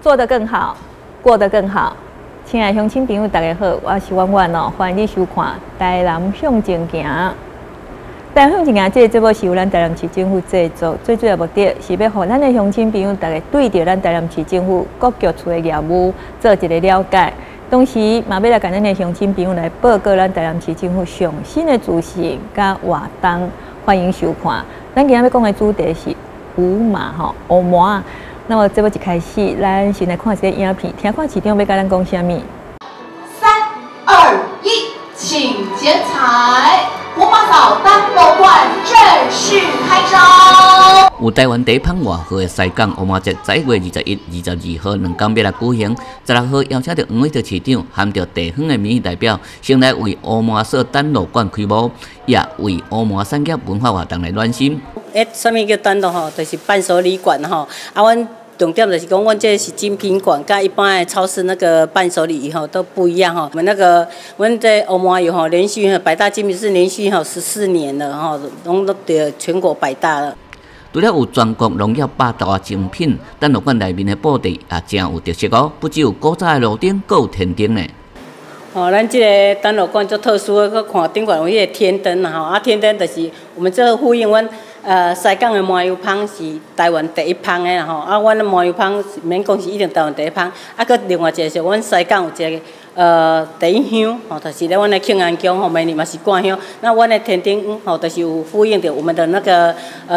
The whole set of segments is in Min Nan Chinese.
做得更好，過得更好。親愛鄉親朋友，大家好，我是婉婉哦，歡迎你收看《台南向前行》。台南向前行這個節目是由咱台南市政府製作，最主要目的是欲予咱的鄉親朋友大家對著咱台南市政府各局處的業務做一個了解，同時嘛欲來共咱的鄉親朋友來報告咱台南市政府上新的資訊佮活動。歡迎收看。咱今仔欲講的主題是胡麻吼，烏麻。那麼節目一開始，咱先來看一個影片，聽看市長欲共咱講啥物。三二一，請剪彩！胡麻嫂耽羅館正式開張。有台灣第一芳外號的西港烏麻節，11月21、22號兩工欲來舉行。16號邀請著黃偉哲市長，含著地方的民意代表，先來為烏麻嫂耽羅館開幕，也為烏麻產業文化活動來暖心。欸，啥物叫耽羅吼？就是伴手禮館吼。啊，阮重點就是講，阮這是精品館，佮一般的超市那個伴手禮吼都不一樣吼。我們那個，阮這烏麻油吼，連續百大精品是連續吼14年了吼，攏都得全國百大了。除了有全國農業百大精品，耽羅館內面的布置也誠有特色哦。不只有古早的路燈，閣有天燈呢。哦，咱這个耽羅館足特殊的，閣看頂懸有彼个天燈啦吼，啊天燈就是我們這個呼應阮西港的麻油芳是台灣第一芳的啦吼，啊阮的麻油芳免講是一定台灣第一芳，啊閣另外一個是阮西港有一個第一香吼，就是咧阮的慶安宮吼，每年嘛是掛香，那阮的天燈吼，就是有呼應著我們的那個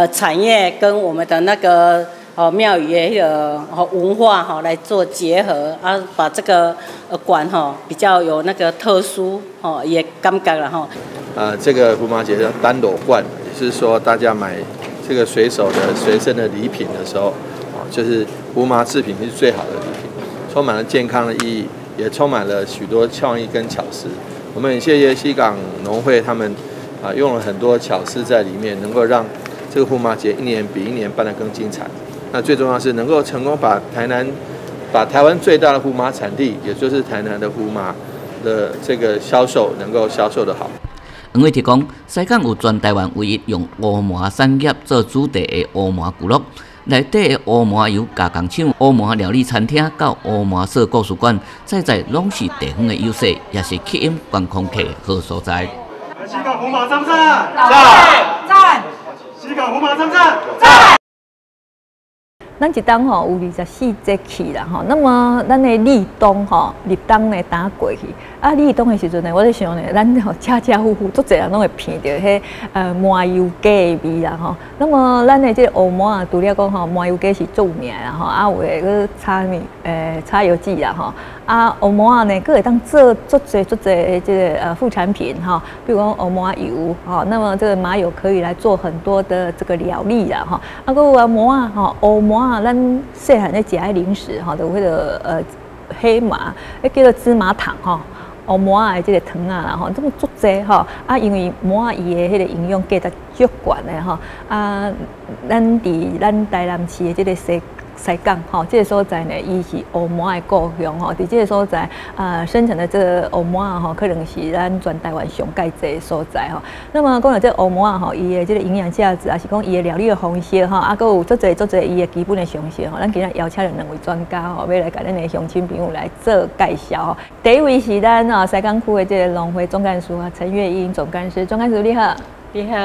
產業跟我們的那個廟宇的彼个文化吼來做結合，啊把這個館吼比較有那個特殊吼的感覺啦吼。這個胡麻節叫耽羅館，也是說大家買這個隨手的隨身的禮品的時候，啊，就是胡麻製品是最好的禮品，充滿了健康的意義，也充滿了許多創意跟巧思。我們很謝謝西港農會他們啊，用了很多巧思在裡面，能夠讓這個胡麻節一年比一年辦得更精彩。那最重要是能夠成功把台南、把台灣最大的胡麻產地，也就是台南的胡麻的這個銷售，能夠銷售得好。黃偉哲講，西港有全台灣唯一用烏麻產業做主題的烏麻聚落，內底的烏麻油加工廠、烏麻料理餐廳佮烏麻嫂故事館，在在攏是地方的優勢，也是吸引觀光客的好所在。西港胡麻讚不讚？讚！讚！西港胡麻讚不讚？讚！咱一冬吼有24節氣啦吼，那麼咱的立冬吼，立冬呢剛過去，啊立冬的時陣呢，我咧想呢，咱吼家家戶戶足濟人攏會聞著彼麻油雞的味啦吼。那麼咱的這个烏麻啊，除了講吼麻油雞是著名啦吼，啊有的閣炒物柴油雞啦吼，啊烏麻呢，閣會當做足濟足濟的這个副產品吼，比如講烏麻油吼，那麼這個麻油可以來做很多的這個料理啦吼，啊閣有啊麻仔吼，烏麻仔，咱細漢咧食的零食吼，就有彼个黑麻，彼叫做芝麻糖吼，烏麻仔的這个糖仔啦吼，這麼足濟吼，啊因為麻仔伊的彼个營養價值足懸的吼，啊咱佇咱台南市的這个西港吼，這个所在呢，伊是烏麻的故鄉吼，佇這个所在啊，生產的這个烏麻仔吼，可能是咱全台灣上蓋濟的所在吼。那麼講到這個烏麻仔吼，伊的這個營養價值，抑是講伊的料理的方式吼，啊，閣有足濟足濟伊的基本的常識吼。咱今日邀請了兩位專家吼，欲來共咱的鄉親朋友來做介紹吼。第一位是咱啊西港區的這个農會總幹事啊陳月英總幹事，總幹事你好。你好，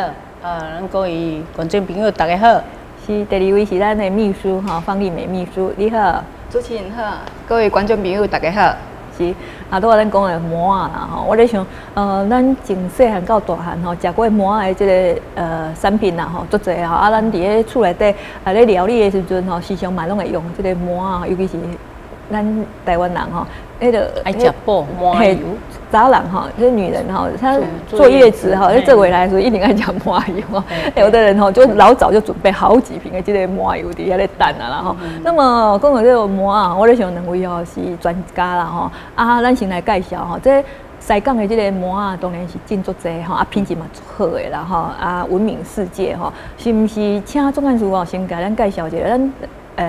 咱各位觀眾朋友大家好。是第二位是咱的秘書哈，方麗美秘書，你好。主持人好，各位觀眾朋友大家好。是啊，拄仔咱講的麻仔啦吼，我咧想，咱從細漢到大漢吼，食過麻仔的這个產品啦吼，足濟吼。啊，咱佇咧厝內底啊咧料理的時陣吼，時常嘛攏會用這个麻仔，尤其是咱台灣人吼，彼个愛食補麻油。查某人吼，這女人吼，她坐月子吼，做回來的時候一定愛食麻油哦。有的人吼，就老早就準備好幾瓶的這个麻油佇遐咧等啊啦吼。那麼講到這個麻仔，我咧想兩位吼是專家啦吼。啊，咱先來介紹吼，這西港的這个麻仔當然是種足濟吼，啊品質嘛足好的啦吼，啊聞名世界吼。是毋是？請總幹事哦，先共咱介紹一下咱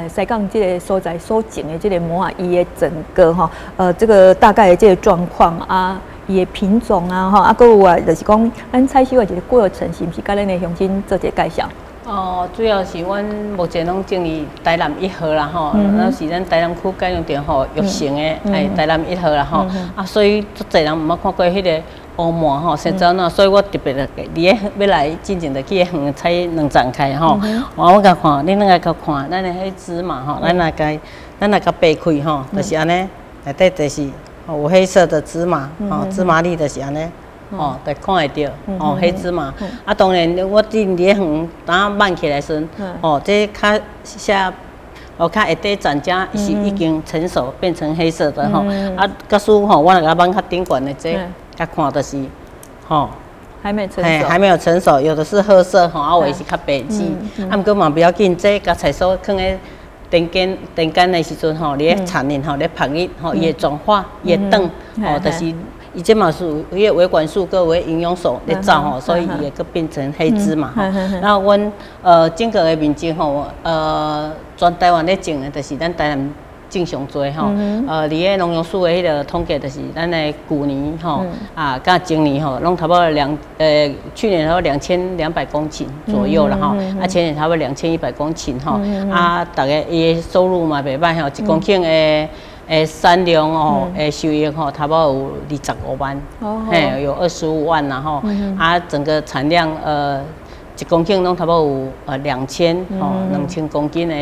西港這个所在所種的這个麻仔，伊的整個吼，這個大概的這个狀況啊，伊的品種啊，吼，啊，閣有啊，就是講咱採收的一個過程，是毋是共咱的鄉親做一個介紹？哦，主要是阮目前攏種佇台南一號啦吼，那是咱台南區改良場吼育成的，哎，台南一號啦吼，啊，所以足濟人毋捌看過彼个烏麻吼，生怎啊？所以我特別來佇咧欲來進前就去園採兩欉開吼，我共看，恁兩个共看，咱的彼芝麻吼，咱來共掰開吼，就是按呢，內底就是有黑色的芝麻，吼，芝麻粒就是按呢。哦，就看會著，哦，黑芝麻。啊，當然我佇咧園當挽起來時，哦，這較下，哦，較下底層遮是已經成熟變成黑色的吼。啊，假使吼，我來共挽較頂懸的這，共看就是，吼，還沒成熟，還沒有成熟，有的是褐色吼，啊，有的是較白紫。啊，毋過嘛不要緊，這共採收囥咧田間田間的時陣吼，佇咧田裡吼咧曝日吼，伊會轉化，伊會轉，吼，就是。伊這嘛是有彼个維管束閣有營養素咧走吼，所以伊會閣變成黑芝麻吼。然後阮整個的面積吼，全台灣咧種的，就是咱台南種上濟吼。佇咧農糧署的彼个統計，就是咱的舊年吼，啊，佮前年吼，攏差不多去年差不多2200公頃左右啦吼，啊，前年差不多2100公頃吼，啊，逐家伊的收入嘛袂䆀吼，1公頃的產量哦，收益吼，差不多有25萬，嘿，有25萬然後，啊，整個產量1公頃攏差不多有2000公斤的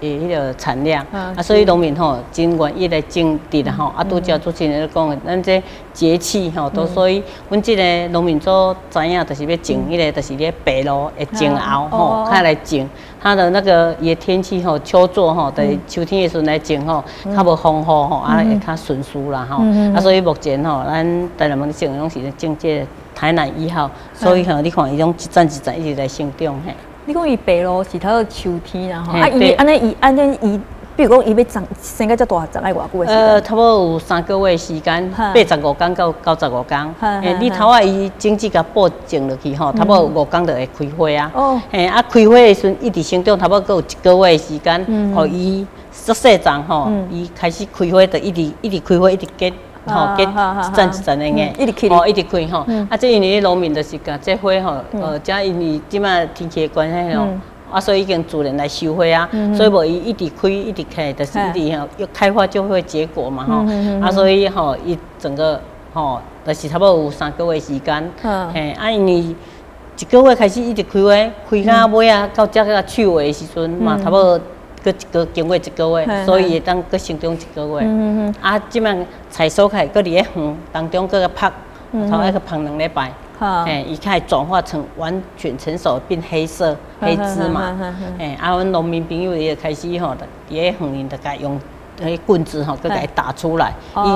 彼个產量，啊，所以農民吼真願意來種植啦吼，啊，拄才主持人咧講的，咱這節氣吼，都所以阮這个農民組知影，就是欲種彼个，就是咧白露的前後吼，較來種。它的那個伊的天氣吼，秋作吼，就是秋天的時陣來種吼，較無風雨吼，啊會較順遂啦吼。啊，所以目前吼，咱台南種的攏是咧種這個台南一號，所以吼，你看伊攏一層一層一直來成長嘿。你講伊白露是頭秋天啦吼，啊伊按呢伊按呢伊，比如講伊欲長生甲遮大長愛偌久的時間？差不多有3個月時間，85天到95天。欸，你頭仔伊種子共播種落去吼，差不多5天就會開花啊。嘿，啊開花的時陣一直成長，差不多閣有一個月的時間，予伊足細叢吼，伊開始開花，就一直一直開花，一直結。吼，結一層一層的嘅，一直開，吼，一直開吼。啊，這因為農民就是共這花吼，遮因為這擺天氣的關係吼，啊，所以已經自然來收花啊，所以無伊一直開一直開，就是一直吼，又開花就會結果嘛吼。啊，所以吼，伊整個吼，就是差不多有3個月時間。嘿，啊，因為一個月開始一直開花，開到尾啊，到這個穗尾的時陣嘛，差不多閣一個經過一個月，所以會當閣成長一個月。啊，這擺採收起來，閣佇咧園當中閣共曝，頭愛閣曝2禮拜。嘿，伊才會轉化成完全成熟變黑色黑芝麻。嘿，啊，阮農民朋友伊就開始吼，佇咧園裡就共用彼棍子吼，閣共伊打出來。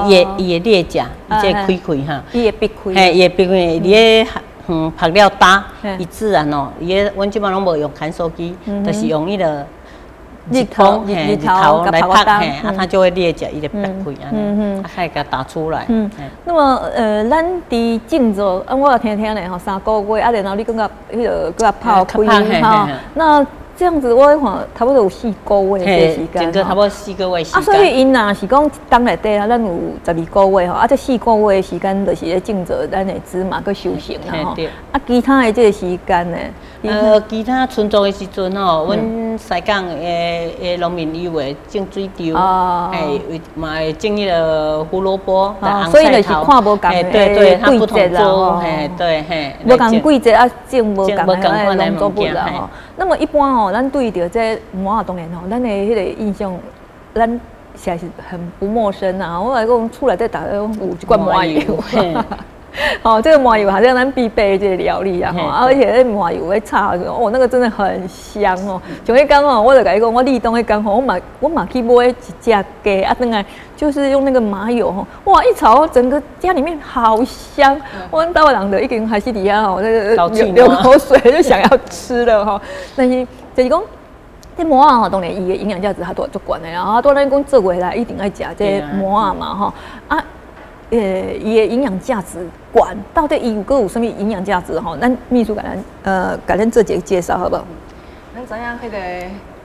伊會裂莢，伊這開開哈。伊會癟開。嘿，伊會癟開，佇咧園曝了焦，伊自然哦，伊個阮這擺攏無用乾燥機，就是用彼个日頭日頭來曝，嘿，啊，它就會裂莢，伊就癟開按呢，啊，會共打出來。嗯，那麼咱佇種作，啊，我有聽聽咧吼，3個月，啊，然後你閣共彼个閣共曝開吼，那這樣子我看差不多有四個月的時間，整個差不多四個月時間。啊，所以𪜶若是講冬內底啊，咱有12個月吼，啊，這四個月的時間就是咧種作咱的芝麻閣收成啦吼。啊，其他的這個時間呢？其他春作的時陣吼，阮西港的農民伊會種水稻，嘿，嘛會種彼个胡蘿蔔，所以就是看無仝的季節啦吼。嘿，對嘿，無仝季節啊，種無仝的農作物啦吼。那麼一般吼，咱對著這麻仔當然吼，咱的彼個印象，咱實在是很不陌生啊。我來講厝內底逐家攏有一罐麻油。哦，這個麻油好像咱必備的這個料理啊，吼，而且那麻油咧炒的時候，哦，那個真的很香哦。像彼工哦，我就共你講，我立冬彼工吼，我嘛去買一隻雞啊，轉來就是用那個麻油吼，哇，一炒整個家裡面好香。阮兜的人就已經開始佇遐吼，那個流口水，就想要吃了吼。但是就是講，這麻仔吼，當然伊的營養價值較多足懸的啦。啊，拄咱講做月來一定愛食這麻仔嘛吼，啊。伊的營養價值懸，到底伊有閣有啥物營養價值吼？咱秘書共咱做一個介紹好無？咱知影彼个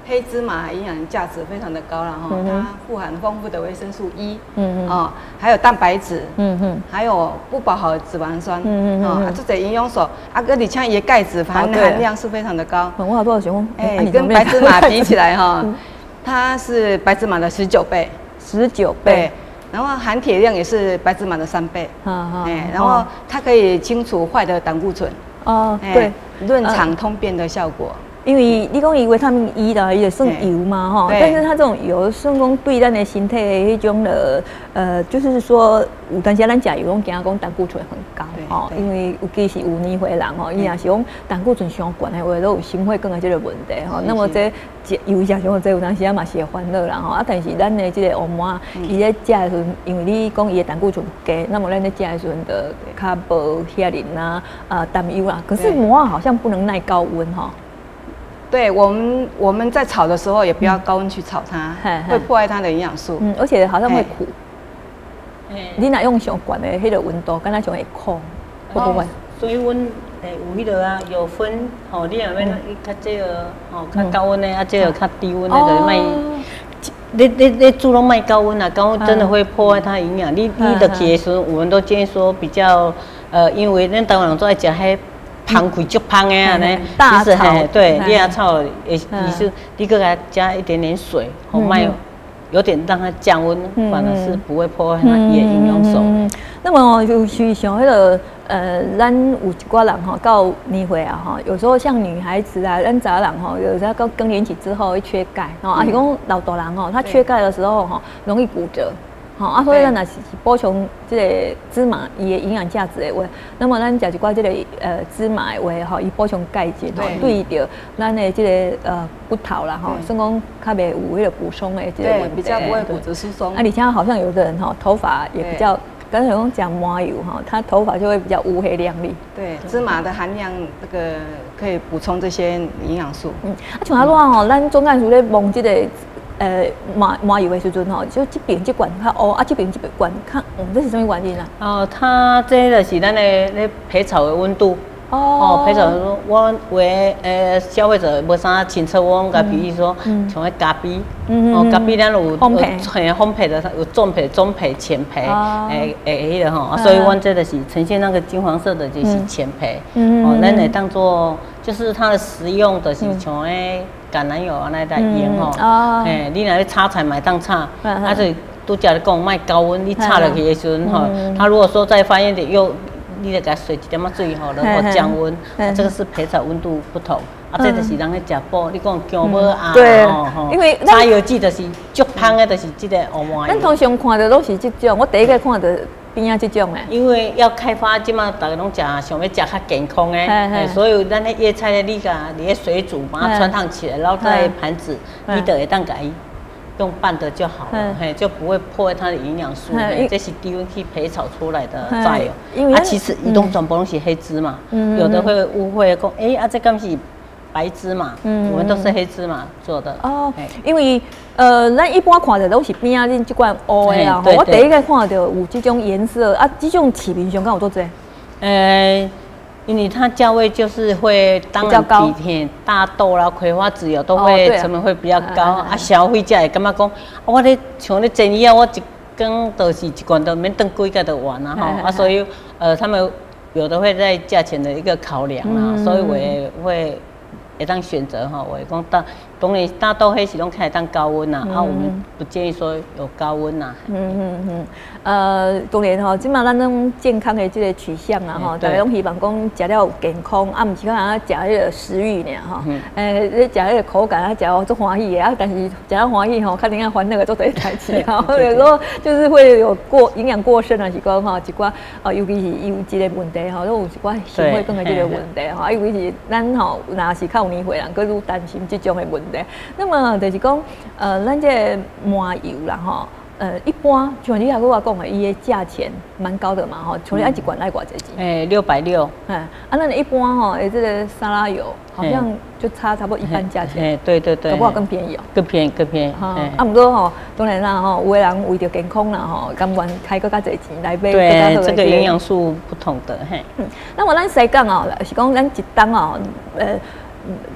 黑芝麻营养价值非常的高了哈，它富含丰富的维生素 E，哦，还有蛋白质，还有不饱和脂肪酸，啊，这些营养素，啊，而且伊的钙质含量是非常的高。我好多想哎，跟白芝麻比起来哈，它是白芝麻的19倍，19倍。然后含铁量也是白芝麻的3倍，哎，然后它可以清除坏的胆固醇，润肠通便的效果。因為你講伊維他命 E 啦，伊就算油嘛吼，但是它這種油算講對咱的身體的彼種的，就是說有當時咱食油攏驚講膽固醇很高吼，因為尤其是有年歲人吼，伊若是講膽固醇傷懸的話，都有心血管的這個問題吼。那麼這油食傷濟，有當時啊嘛是會煩惱啦吼。啊，但是咱的這個烏麻，伊咧食的時陣，因為你講伊的膽固醇低，那麼咱咧食的時陣就較無遐爾啊擔憂啦。可是麻好像不能耐高溫吼。對我們在炒的時候也不要高溫去炒它，會破壞它的營養素。嗯，而且好像會苦。你若用上懸的彼個溫度，敢若像會苦，會不會？所以阮有彼個啊，有分吼，你若欲較這個吼較高溫的，啊這個較低溫的，就莫。你煮攏莫高溫啊，高溫真的會破壞它營養。你落去的時陣，我們都建議說比較因為咱台灣人做愛食彼芳氣足芳的按呢，其實嘿，對，你若炒的意思，你閣共它加一點點水，吼莫有點讓它降溫，反而是不會破壞它的營養素。那麼就是像彼個咱有一寡人吼到年歲啊吼，有時候像女孩子啊，咱查某人吼，有時候到更年期之後會缺鈣，吼，啊是講老大人吼，他缺鈣的時候吼，容易骨折。吼啊，所以咱若是補充這個芝麻伊的營養價值的話，那麼咱食一寡這個芝麻的話吼，伊補充鈣質吼，對著咱的這個骨頭啦吼，算講較袂有彼個骨鬆的這個問題，比較不會骨質疏鬆。啊，而且好像有的人吼，頭髮也比較，剛才講講麻油哈，他頭髮就會比較烏黑亮麗。對，芝麻的含量這個可以補充這些營養素。嗯，啊，像阿怎吼，咱總幹事咧摸這個麻油的時陣吼，就這邊這罐較烏，啊這邊這罐較黃，這是啥物原因啊？哦，它這就是咱的咧焙炒的溫度。哦，焙炒我有的消費者無啥清楚，我共比喻說，像彼咖啡，哦，咖啡咱有烘焙，嘿，烘焙的有重焙、中焙、淺焙，彼個吼，所以阮這就是呈現那個金黃色的，就是淺焙。哦，咱會當做就是它的食用，就是像彼橄欖油按呢來用吼。嘿，你若欲炒菜嘛會當炒，啊，就拄才咧講莫高溫，你炒落去的時陣吼，它如果說再發煙點又。你著共水一點仔水吼，然後降溫，這個是焙炒溫度不同，啊，這就是人咧食補。你講薑母鴨，對，因為柴油劑就是足芳的，就是這個烏麻油。咱通常看著攏是這種，我第一個看著邊仔這種的。因為要開發，這馬逐家攏食，想欲食較健康的，所以咱彼葉菜咧，你共佇咧水煮，把它汆燙起來，然後在盤子，你就會當共伊用拌的就好了，嘿，就不會破壞它的營養素。這是低溫去焙炒出來的榨油。啊，其實伊攏全部攏是黑芝麻，有的會誤會講，欸，啊，這敢是白芝麻？我們都是黑芝麻做的。哦，因為咱一般看著攏是邊仔恁這罐烏的啦。我第一個看著有這種顏色，啊，這種市面上敢有足濟？因為它價位就是會當然比大豆啦、葵花籽油都會成本會比較高啊。消費者會感覺講，我咧像咧煎魚啊，我一工就是一罐都免炖幾工就完啊吼啊，所以他們有的會在價錢的一個考量啦，所以我也會會當選擇哈，我會講大當然大豆彼是攏開當高溫啦，啊，我們不建議說有高溫啦。嗯嗯嗯，當然吼，這馬咱攏健康的這個取向啊，吼，大家攏希望講食了有健康，啊，毋是講啊食彼個食慾爾吼，你食彼個口感啊，食予足歡喜的啊，但是食了歡喜吼，較能煩惱的足濟代誌吼，有時候就是會有過營養過剩啊，是講吼一寡哦，尤其是油脂的問題吼，攏有一寡心血管的這個問題吼，啊，尤其是咱吼若是較有年歲人，閣愈擔心這種的問題。那麼就是講，咱這個麻油啦吼。一般像你頭拄仔講的，伊的價錢蠻高的嘛，吼，像你按一罐愛偌濟錢？欸，660。哎，啊，咱一般吼，欸，這個沙拉油好像就差不多一半價錢。欸，對對對。搞不好更便宜哦。更便宜，更便宜。啊，毋過吼，當然啦吼，有的人為著健康啦吼，甘願開閣較濟錢來買。對，這個營養素不同的嘿。嗯，那麼咱西港哦，是講咱一冬哦，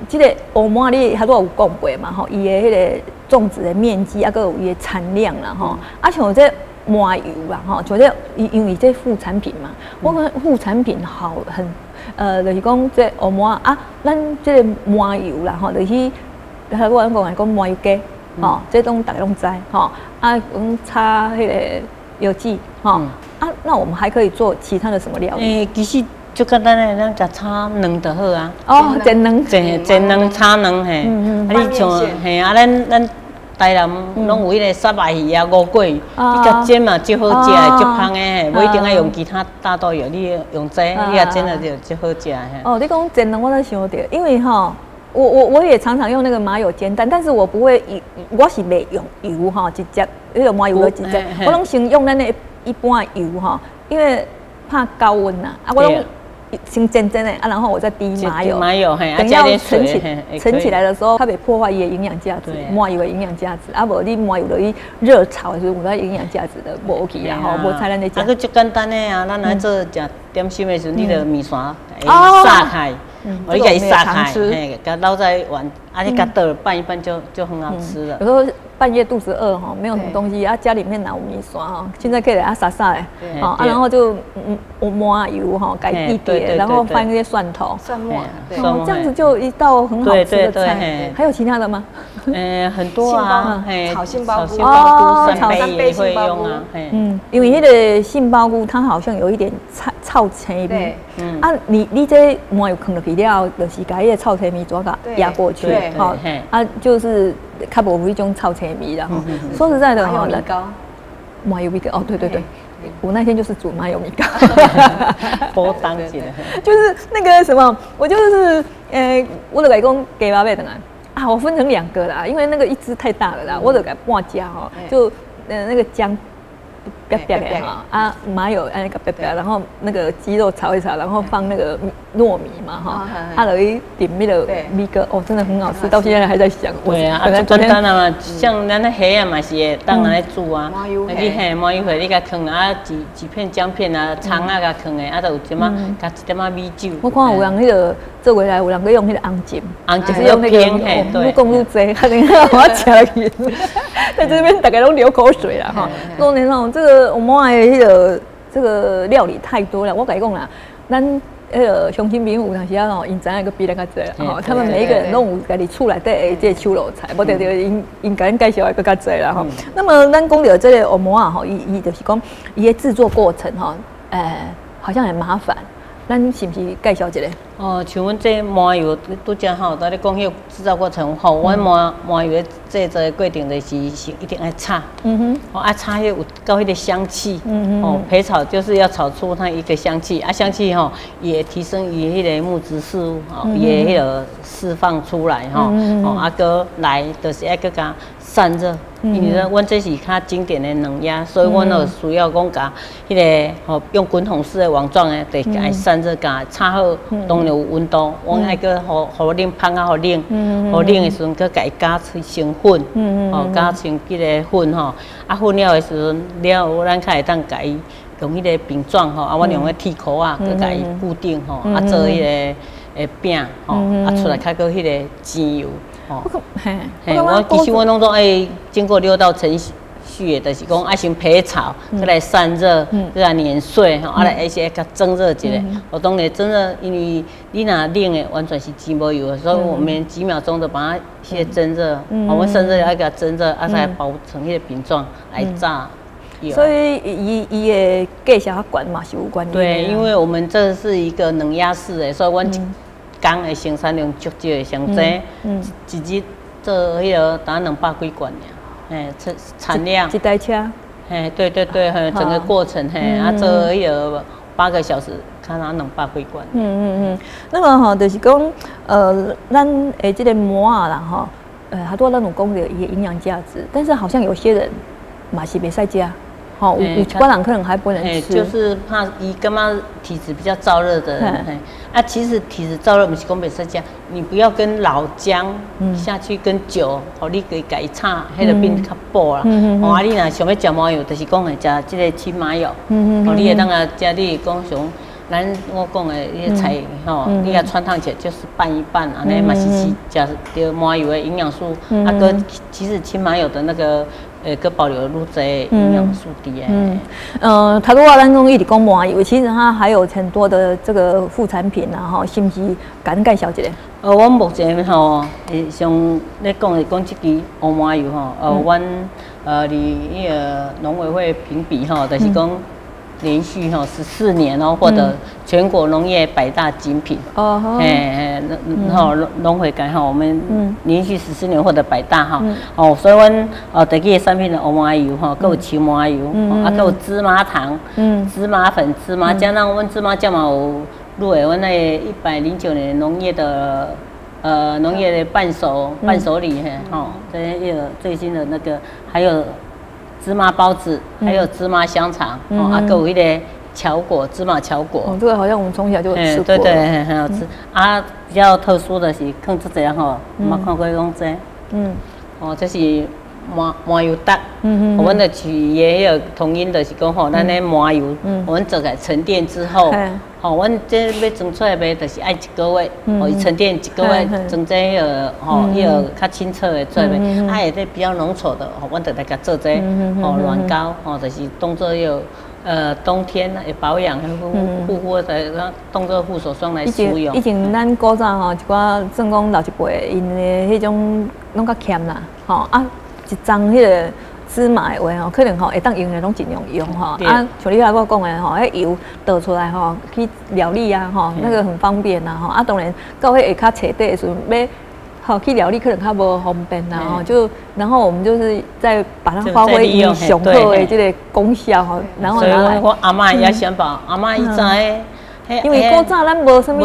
這个烏麻你拄仔有講過嘛吼，伊的彼个種植的面積啊，閣有伊的產量啦吼，啊像這麻油啦吼，像這因為這副產品嘛，我感覺副產品好很，就是講這烏麻啊，咱這個麻油啦吼，就是我講來講麻油雞，吼，這攏逐家攏知吼，啊，講炒彼个藥劑吼，啊，那我們還可以做其他的什麼料理？欸，其實足簡單的，咱共炒卵就好啊。哦，煎卵，煎煎卵炒卵嘿。啊，你像嘿啊，咱台南攏有彼个虱目魚啊、吳桂魚，你共煎嘛，足好食的，足芳的嘿，無一定愛用其他大豆油，你用這個，你共煎了就足好食嘿。哦，你講煎卵，我才想著，因為吼，我也常常用那個麻油煎蛋，但是我不會，我是袂用油吼，直接彼個麻油直接，我攏先用咱的一般油吼，因為怕高溫吶，啊，我攏先煎煎的啊，然後我再滴麻油，麻油等要沉起來的時候，它袂破壞伊的營養價值，麻油的營養價值，啊，無你麻油落去熱炒的時陣，有營養價值的無去啊，吼，無采咱咧食。啊，閣足簡單的啊，咱來做食點心的時陣，你著麵線撒開，你共伊撒開，嘿，共撈在碗，啊，你共倒拌一拌就很好吃了。有時候半夜肚子餓哈，沒有什麼東西啊，家裡面哪有麵線哈，現在可以來啊撒撒的，好啊，然後就麻油哈，改一點，然後放一些蒜頭、蒜末，對，這樣子就一道很好吃的菜。還有其他的嗎？很多啊，炒杏鮑菇，哦，炒三杯也會用啊。嗯，因為那個杏鮑菇它好像有一點臭腥味，啊，你這麻油囥落去了，就是共彼个臭腥味怎共壓過去，吼，啊，就是較無彼種臭腥味啦。說實在的哈，麻油米糕，麻油米糕，哦，對對對，我那天就是煮麻油米糕，波當起來，就是那個什麼，我就是，我就共伊講雞肉買轉來，啊，我分成兩個啦，因為那個一隻太大了啦，我就共半隻吼，就那個薑。煸煸的哈啊，麻油按呢共煸煸，然後那個雞肉炒一炒，然後放那個糯米嘛哈，啊，落去點那個米糕，哦，真的很好吃，到現在還在想。對啊，啊，簡單啊嘛，像咱那蝦啊嘛是會當按呢煮啊，你嘿麻油蝦你共囥啊幾幾片薑片啊、蔥啊共囥的，啊，就有一點仔加一點仔米酒。我看有人彼個做回來，有人閣用彼個紅醬，紅醬是用那個，愈講愈濟，可能我食落去，在這邊大家攏流口水啦哈。當然哦，這個我們的彼個這個料理太多了，我共你講啦，咱彼個鄉親朋友有當時啊吼，𪜶知影閣比咱較濟吼，他們每一個人攏有家己厝內底的這個手路菜，無著著𪜶𪜶共咱介紹的閣較濟啦吼。那麼咱講著這個烏麻仔吼，伊就是講伊的製作過程吼，好像很麻煩。咱是毋是介紹一下？哦，像阮這麻油拄才吼，拄咧講彼個製造過程吼，阮麻油的製作的過程就是一定愛炒，哦，愛炒彼有夠彼個香氣，哦，焙炒就是要炒出它一個香氣，啊，香氣吼也提升伊彼個木質素，吼，伊的彼個釋放出來吼，哦，啊，閣來就是愛閣共散熱，因為咧，阮這是較經典的冷壓，所以阮就需要講共彼個吼用滾筒式的網狀的，就共散熱，共炒好，當然有溫度，阮愛閣予予冷芳較予冷，予冷的時陣，閣共伊加成粉，吼加成彼個粉吼，啊粉了的時陣了，咱才會當共伊用彼個餅狀吼，啊，阮用彼鐵箍仔，閣共伊固定吼，啊做彼個餅吼，啊出來較閣彼個煎油。嘿，我其實我攏總愛經過六道程序的，就是講愛先焙炒，閣來散熱，閣來碾碎，吼，啊來而且共蒸熱一下。我當然蒸熱，因為你若冷的完全是煎無油的，所以我們幾秒鐘就把它先蒸熱。我們散熱愛共蒸熱，啊才包成彼個餅狀來炸。所以伊伊的價錢較懸嘛是有關係。對，因為我們這是一個冷壓式的，所以阮一工的生產量足少的，像這一日做彼個達200幾罐爾，嘿，產量。一台車。嘿，對對對，嘿，整個過程嘿，啊做彼個8個小時，才拿200幾罐。那麼吼，就是講，咱的這個麻仔啦吼，好多咱有講著伊的營養價值，但是好像有些人嘛是袂使食。吼，有一寡人可能還不能吃，就是怕伊感覺體質比較燥熱的人，啊，其實體質燥熱毋是講袂使食，你不要跟老薑下去跟酒，予你共伊炒，彼個變較補啦。哦，啊，你若想欲食麻油，就是講會食這個青麻油，哦，你會當啊食，你講像咱我講的彼个菜吼，你共汆燙起來就是拌一拌，按呢嘛是食著麻油的營養素，啊，閣其實青麻油的那個，閣保留愈濟營養素佇的。嗯，頭拄仔咱講一直講麻油，其實它還有很多的這個副產品啊，吼，是毋是？共阮介紹一下。阮目前吼，像咧講的講這支烏麻油吼，阮佇彼个農委會評比吼，就是講連續吼14年哦，獲得全國農業百大精品。哦，嘿，吼農會界吼，我們連續十四年獲得百大哈。哦，所以阮第幾个產品的烏麻油吼，閣有青麻油，啊，閣有芝麻糖、芝麻粉、芝麻醬。那阮芝麻醬嘛有入圍阮那個109年農業的伴手禮嘿，吼，這個最新的那個還有芝麻包子，還有芝麻香腸，哦，啊，閣有彼个巧果，芝麻巧果。哦，這個好像我們從小就吃過。對對，很好吃。啊，比較特殊的是，看這個吼，毋捌看過講這。哦，這是麻油達。我們的取也有同音的是講吼，咱的麻油，我們做來沉澱之後，吼，阮這欲裝出來賣，就是愛一個月，哦，伊沉澱一個月，裝這彼个吼，彼个較清澈的出來賣。啊，下底比較濃稠的，吼，阮就來共做這個，吼，軟膏，吼，就是當做彼个，冬天會保養，護膚的，當做護手霜來使用。以前咱古早吼，一寡算講老一輩，𪜶的彼種攏較儉啦，吼啊，一欉彼个芝麻的話吼，可能吼會當用的攏盡量用吼。啊，像你頭拄講的吼，彼油倒出來吼去料理啊吼，那個很方便啊吼。啊，當然到彼下跤揣底的時陣，欲吼去料理可能較無方便啦吼。就然後我們就是再把它發揮伊上好的這個功效吼，然後拿來。我阿嬤也想把阿嬤伊知。因為古早咱無啥物，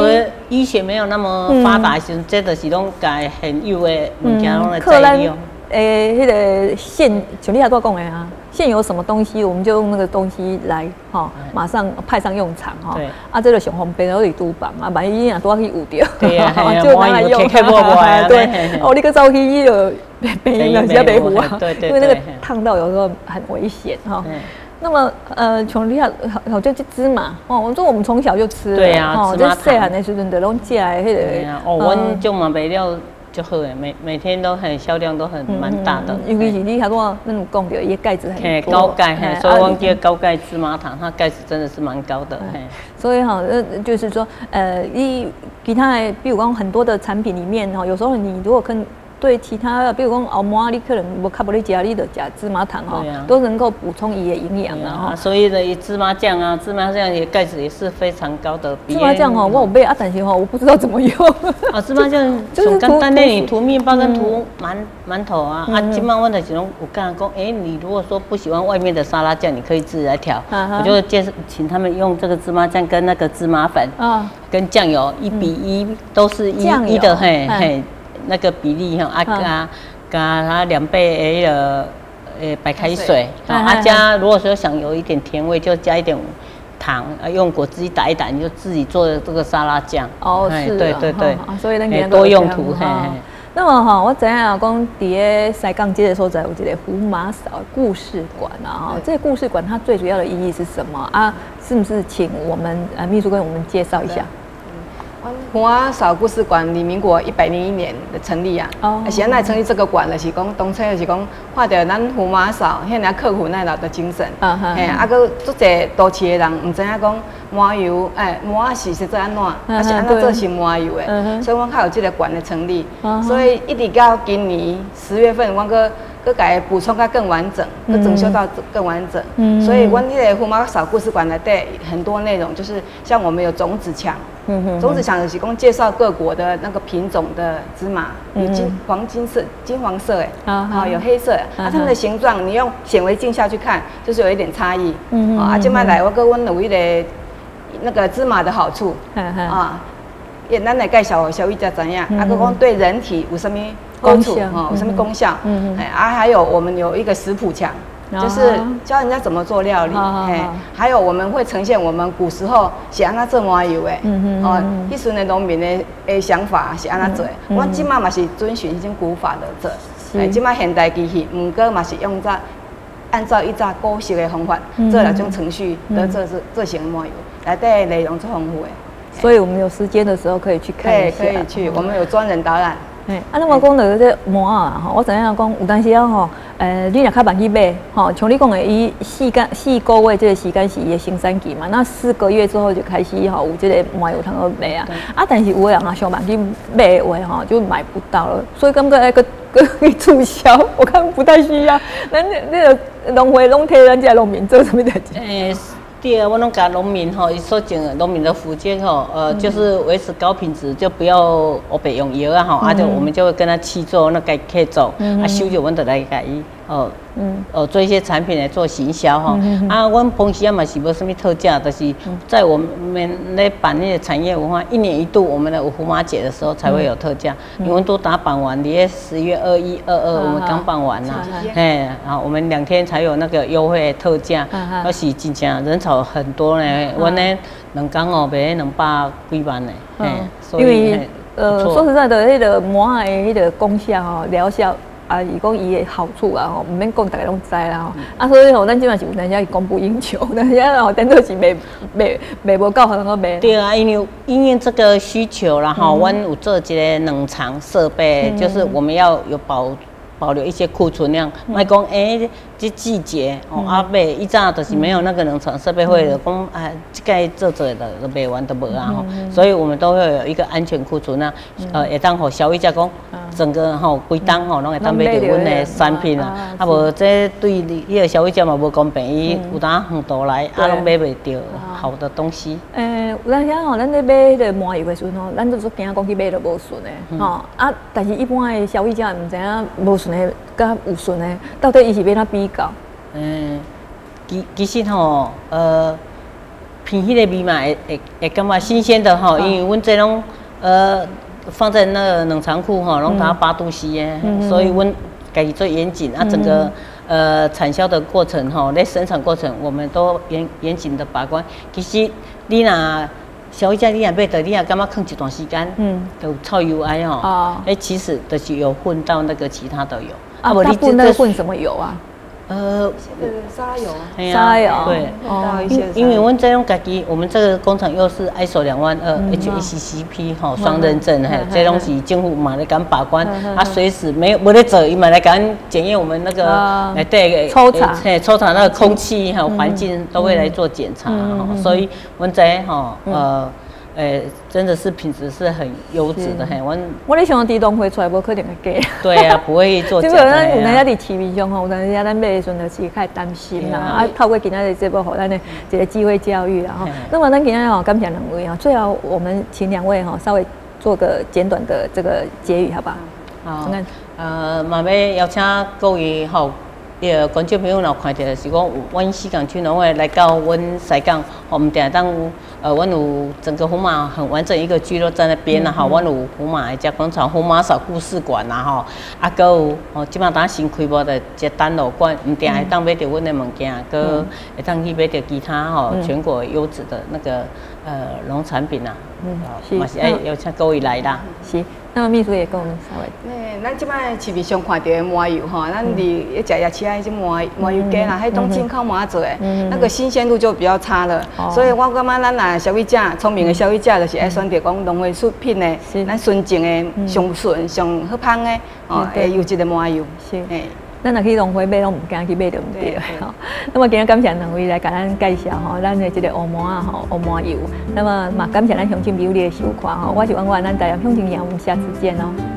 醫學沒有那麼發達時陣，這就是攏共現有的物件攏來再利用。欸，彼个現像你頭拄仔講的啊，現有什麼東西，我們就用那個東西來吼，馬上派上用場吼。啊，這個上方便，佇廚房啊，萬一你若拄仔去有著，對啊，就拿來用。對，哦，你閣走去彼个病院是袂赴啊，因為那個燙到有時候很危險哈。那麼，像你好，好像這芝麻哦，我說我們從小就吃。對啊，芝麻糖。細漢的時陣就攏食的彼个。哦，阮種嘛賣了就好誒，每天都很銷量都很蠻大的。尤其是你頭拄仔咱有講著，伊的鈣質很多。高鈣，所以阮叫高鈣芝麻糖，它鈣質真的是蠻高的。所以哈，就是說，伊其他的，比如講很多的產品裡面哈，有時候你如果跟對其他的，比如講後麻，你可能無較無咧食，你就食芝麻糖吼，都能夠補充伊的營養啊。所以呢，芝麻醬啊，芝麻醬也鈣質也是非常高的。芝麻醬哦，我有買啊，但是吼，我不知道怎麼用。啊，芝麻醬就是簡單的，你塗麵包跟塗饅頭啊。啊，這擺阮就是攏有教講，欸，你如果說不喜歡外面的沙拉醬，你可以自己來調。我就介紹請他們用這個芝麻醬跟那個芝麻粉啊，跟醬油1比1，都是一一的嘿嘿。那個比例吼，啊加它2倍的彼个白開水，啊加如果說想有一點甜味，就加一點糖，啊用果汁機打一打，你就自己做這個沙拉醬。哦，是，對對對，所以咱多用途。嘿。那麼哈，我知影講佇个西港這個所在有一個胡麻嫂故事館啊，哈，這個故事館它最主要的意義是什麼啊？是不是請我們秘書跟我們介紹一下？胡麻嫂故事館，佇民國101年的成立啊，是按怎成立這個館，就是講當初就是講看著咱胡麻嫂遐爾刻苦耐勞的精神，嘿，啊，閣足濟都市的人毋知影講麻油，欸，麻是是做按怎，啊是按怎做成麻油的，所以阮較有這個館的成立，所以一直到今年10月份，阮閣閣共伊補充較更完整，閣整修到更完整，所以阮彼個胡麻嫂故事館內底很多內容，就是像我們有種子牆。種子牆就是講介紹各國的那個品種的芝麻，有金黃金色、金黃色，哎，啊有黑色，啊它們的形狀，你用顯微鏡下去看，就是有一點差異。啊，這擺來我閣阮有彼个那個芝麻的好處，啊，也咱來介紹予消費者知影，啊，閣講對人體有啥物好處，吼，有啥物功效，哎，啊，還有我們有一個食譜牆。就是教人家怎麼做料理，嘿，還有我們會呈現我們古時候是按怎做麻油的，哦，彼時陣的農民的想法是按怎做，阮這擺嘛是遵循彼種古法的做，哎，這擺現代機器，毋過嘛是用在按按照以早古式的方法做六種程序來做做成麻油，內底內容足豐富的。所以我們有時間的時候可以去看一下。可以去，我們有專人導覽。啊，那麼講到這麻啊，吼，我知影講有當時啊吼，你若較慢去買，吼，像你講的，伊4個月這個時間是伊的生產期嘛，那四個月之後就開始吼有這個麻油通好賣啊，啊，但是有的人啊上慢去買的話吼，就買不到了，所以感覺愛閣閣去促銷，我看不太需要。咱那個農會攏替咱這農民做啥物代誌？對啊，我攏共農民吼，伊所種的農民的福建吼，就是維持高品質，就不要烏白用藥啊吼，啊就我們就會跟他契作，那該契作，啊收入阮就來共伊哦，做一些產品來做行銷吼，啊，阮平時啊嘛是無啥物特價，就是在我們咧辦那個產業文化，一年一度我們的胡麻節的時候才會有特價，因為都打辦完，佇10月21、22，我們剛辦完啦，嘿，啊，我們2天才有那個優惠特價，而是真正人潮很多呢，阮呢2工哦賣200幾萬呢，嘿，因為說實在的，彼個麻的彼個功效吼，療效。啊，是講伊的好處啊吼，毋免講，大家攏知啦吼。啊，所以吼，咱這擺是有當時是供不應求，當時吼，等做是賣賣賣無夠，予人閣賣。對啊，因為這個需求啦吼，阮有做一個冷藏設備，就是我們要有保留一些庫存量。莫講欸，這季節哦，啊買以早就是沒有那個冷藏設備，會講啊，這個做做的都賣完都無啊吼。所以我們都會有一個安全庫存啊，會當予消費者講，整個吼規冬吼攏會當買著阮的產品啊。啊無這對彼個消費者嘛無公平，伊有當遠途來啊攏買袂著好的東西。有當時吼，咱咧買彼個麻油的時陣吼，咱都足驚講去買著無純的吼啊！但是一般的消費者毋知影無純的佮有純的，到底伊是欲按怎比較？其實吼，聞彼個味嘛，會感覺新鮮的吼，因為阮這攏放在那個冷藏庫吼，攏達8度C 的，所以阮家己做嚴謹啊，整個產銷的過程吼，咧生產過程，我們都嚴謹的把關。其實你若消費者你若買著，你若感覺囥一段時間，就臭油埃吼，欸，其實就是有混到那個其他的油。啊，無你這混什麼油啊？沙拉油，沙拉油，對，因為阮這種家己，我們這個工廠又是 ISO 22000 HACCP 吼雙認證，嘿，這攏是政府嘛咧共把關，啊，隨時沒有無咧做，伊嘛來共檢驗我們那個內底抽查，嘿，抽查那個空氣還有環境都會來做檢查，所以阮這吼，真的是品質是很優質的，嘿，我我咧想佇農會出來，無可能會假。對啊，不會做假。這個咱有當時佇市面上吼，有當時咱買的時陣就是較會擔心啦。啊，透過今仔日節目，予咱的一個機會教育啦吼。那麼咱今仔吼感謝兩位啊，最後我們請兩位吼稍微做個簡短的這個結語，好不好？好。嘛欲邀請各位吼，彼個觀眾朋友若看著是講，阮西港區農會來到阮西港，吼，毋定會當有，阮有整個胡麻很完整一個聚落在那邊啦，吼，阮有胡麻的加工廠、胡麻嫂故事館啦，吼，啊，閣有吼，這擺當新開幕的一個耽羅館，毋定會當買著阮的物件，閣會當去買著其他吼全國優質的那個農產品啦，嘛是愛邀請各位來啦。是。那麼秘書也跟我們稍微。咱這擺市面上看著的麻油吼，咱佇咧食夜市啊，彼種麻油雞啦，彼種進口麻做的，那個新鮮度就比較差了。所以我感覺咱若消費者聰明的消費者，就是愛選擇講農會出品的，咱純淨的、上純、上好芳的哦，優質的麻油。是。咱若去農會買，攏毋驚去買著毋對。那麼今日感謝兩位來共咱介紹吼，咱的這個烏麻仔吼，烏麻油。那麼嘛感謝咱鄉親朋友的收看吼，我是婉婉，咱台南鄉親我們下次見哦。